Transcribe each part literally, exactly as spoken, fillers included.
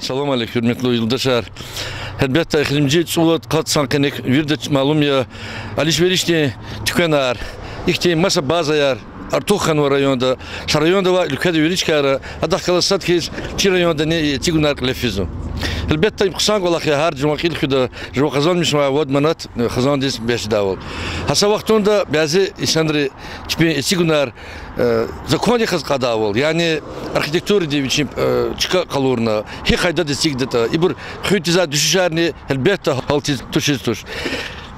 Салам алейк, гьуьрметлу юлдашар. Гьелбетда, эхиримжи цӀувад-къад сан къене вирида малум я, алиш-веришдин туьквенар, ихьтин маса базаяр артух хьанва районда. Са районда ва уьлкведа вири чкайра, адахъ галаз сад хьиз чи райондани и эцигунар кьиле физва. Гьелбетда, им хъсан кӀвалах я, гьар жуван кьил хуьда, жуван къазанмишзавай вад манат, э, хизандиз бес жедайвал. Гьа са вахтунда бязи инсанри чпин эцигунар, э, закондихъ галаз кьадайвал, яни архитектурадин вичин, э, чка къалурна, гьи къайдада эцигдатӀа, ибур хуьн тийизвай дуьшуьшарни, гьелбетда, гьалтиз тушиз туш.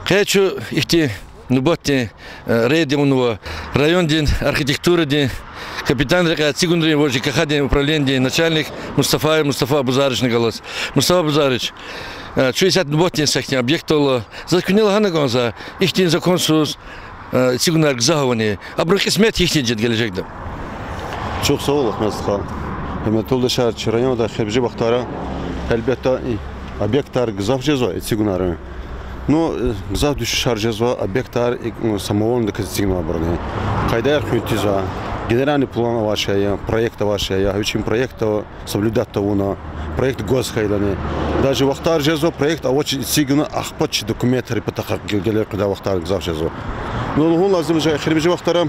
Къе чун ихьтин нубатдин, э, рейд авунва райондин архитектурадин капитан рекьяй эцигунрин ва ЖКХ-дин управленидин начальник Мустафаев Мустафа Абузаровични галаз. Мустафа Абузарович, э, чун исятда нубатдин са ихьтин объектдал ала. Заз куьне лагьана кӀанзава, ихьтин законсуз, э, эцигунар гзаф авани, абурун кьисмет гьихьтин жеда гележегда? Чухсагъул, Ахмед стха. Гьуьрметлу юлдашар, чи районда эхиримжи вахтара, гьелбетда, и объектар гзаф жезва, эцигунар. Ну, э, гзаф дуьшуьшар жезва, объектар, и, ну, самовольно даказ эцигнавайбурни. Къайдаяр хуьн тийизвай, генеральный план авай шей я, проект авай шей я, вичин проект ава, соблюдать тавуна, проект гваз хьайилани. Даже вахтар жезва, проект авачиз эцигна, ахпа чи документарин патахъай гел-, геле къведай вахтар гзаф жезва. Ну, лугьун лазим жезва, эхиримжи вахтара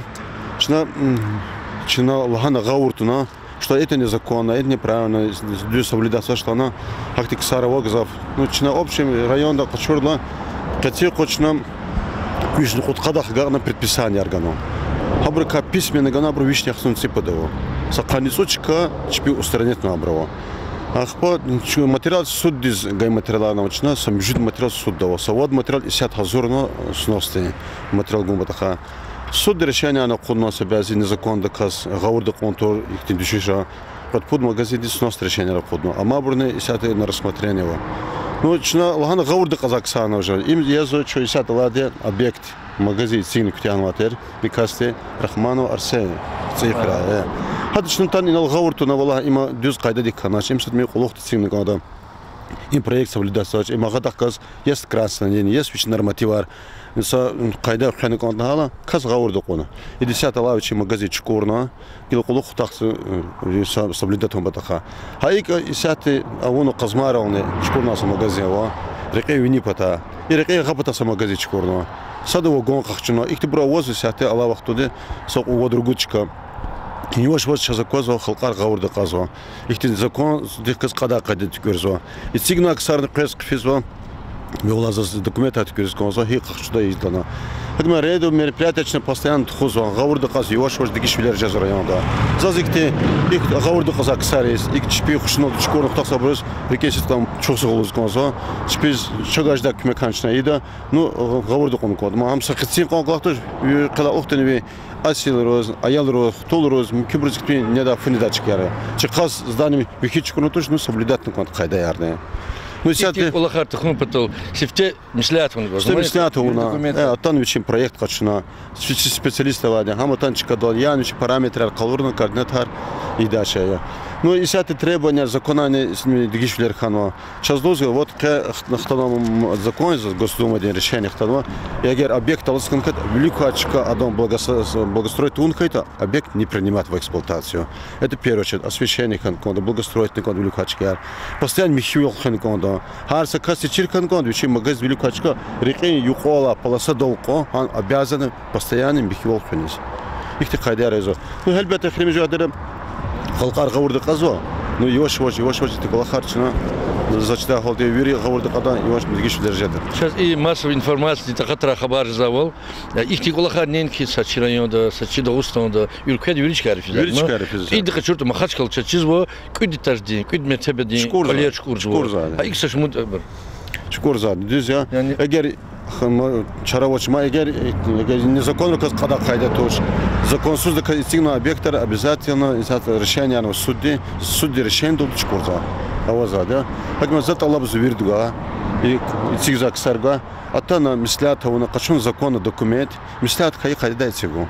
чна, м, чна лагьана гъавурда туна, что это незаконно, это неправильно, дуьз соблюдать авач лагьана, гьахьтин ксар ава гзаф. Ну, чна общем районда къачурла, къеци къуй чна куьчни кьудкъадахъ агакьна предписанияр гана. Гьабурукай письменно гана, абуру вишни яхцӀурни цӀипуд ава. Са къанни цӀуд чка чпи устранить авунвайбур ава. Ахпа чун материал суддиз гайи материалар ава чна, са муьжуьд материал судда ава. Са вад материал исятда гьазурна, сносдин материал гун патахъай. Судди решениярни акъудна са бязи незаконно даказ гъавурда кьун тур ихьтин дуьшуьшра. Кьвед-пуд магазиндиз сносдин решенияр акъудна. Амма абурни исятда на рассмотрении ава. Ну, чна лагьана гъавурда кьазвай ксарни ава жа. Им язва чун исятда алайди объект, магазин эцигна куьтягьнавай тир, ни касди, Рахманов Арсен, ЦӀийи хуьряй. Гьада чна атана инал гъавурда туна, валлагь, има дуьз къайдадик хьанач, им сад ми кьулухъди эцигна кӀанда. Им проект соблюдать авач, им агъадахъ галаз ес красный линия, ес вичин нормативар, са къайда хвена кӀанда гьала, кас гъавурда кьуна. Ида исятда алай вичин магазин чукӀурна, гила кьулухъ хутахза, э, са соблюдать авун патахъай. Гьа икӀ исятда авуна Къазмайрални чукӀурнавай са магазин ава, рекьин вини патай. И рекьин гъа патай са магазин чукӀурнава. Сада вагон къахчуна. Ихьтинбур авазва исятда алай вахтунда са кьве-вад-ругуд чка. Яваш-яваш чаз аквазва, халкьар гъавурда кьазва. Ихьтин закондихъ галаз кьадай къайда туькӀуьрзава. Эцигнавай ксарни къвез хъфизва. Валлагь, заз документар туькӀуьриз кӀанзава, гьикӀ къахчуда ийиз лагьана. Гьакӏ ма рейдовый мероприятие чна постоянно тухузва, гъавурда кьаз яваш-яваш дегишвилер жезва районда. Заз ихьтин, икӀ гъавурда кьазвай ксариз, икӀ чпин хушуналди чукӀурна хутахзавайбуруз рикӀин сидкьидан чухсагъул лугьуз кӀанзава. Чпиз чавай жедай куьмек гьа чна ийида. Ну, гъавурда кьун кӀанда. Ма гьам са хцин кьван кӀвалах туш, ви хъел алай ухтани ви асилриз, аялриз, хтулриз, муькуьбуруз хьтин недай, фу недай чкаяр я. Чи къаз здание вихьиз чукӀурна туш, ну, соблюдать авун кӀанда къайдаярни. Ну, исятда ихьтин кӀвалахар тухун патал сифте меслят авуна кӀанзава. Сифте меслят авуна. Документ. Э, атана вичин проект къачуна. Спе-, специалист авайди. Гьам атана чкадал, яни вичин параметрар къалурна, координатар ийидай шей я. Ну, исятда требованияр, законарни дегишвилер хьанва. Чаз лугьузва, вот къе хт-, хтанва м-, закон, Госдумадин решение хтанва. Эгер объект алаз хьана кат, вилик квай чка адан благос-, благоустройство авун хьайитӀа, объект не принимать в эксплуатацию. Это в первую очередь, освещение хьана кӀанда, благоустройство хьана кӀанда вилик квай чкаяр. Постоянно михьивал хвена кӀанда. Гьар са касди чир хьана кӀанда, вичин магазин вилик квай чка, рекьин юкьвал алай полосадал кьван, гьа обязан постоянно михьивал хвениз. Ихьтин къайдаяр ийизва. Ну, гьелбетда, эхиримжи вахтара халкьар гъавурда кьазва. Ну, яваш-яваш, яваш-яваш ихьтин кӀвалахар чна, заз чидай гьалда, вири гъавурда кьадан, яваш-яваш дегишвилер жеда. Чаз и массовый информациядин такьатрай хабар жезвайвал, э, ихьтин кӀвалахар неинки са чи районда, са чи Дагъустанда, уьлкведа вири чкайра физва. Вири чкайра физва. Ида къачуртӀа, Махачкъала чаз чизва кӀуьд этаждин, кӀуьд мертебадин кӀвалер чукӀурзава. ЧукӀурзава. Гьа икӀ са шумуд абур. ЧукӀурзава, дуьз я. Яни эгер х-, ма, чара авач, ма эгер, эгер незаконно кас кьадай къайда туш, законсуз даказ эцигнавай объектар обязательно исятда решениени ава суддин, суддин решениедалди чукӀурзава. Авазва, да? ГьакӀ ма за тӀалабзава виридавай, и, эцигзавай ксаригай, атана меслят авуна, къачуна законный документ, меслят хьайи къайдада эцигун.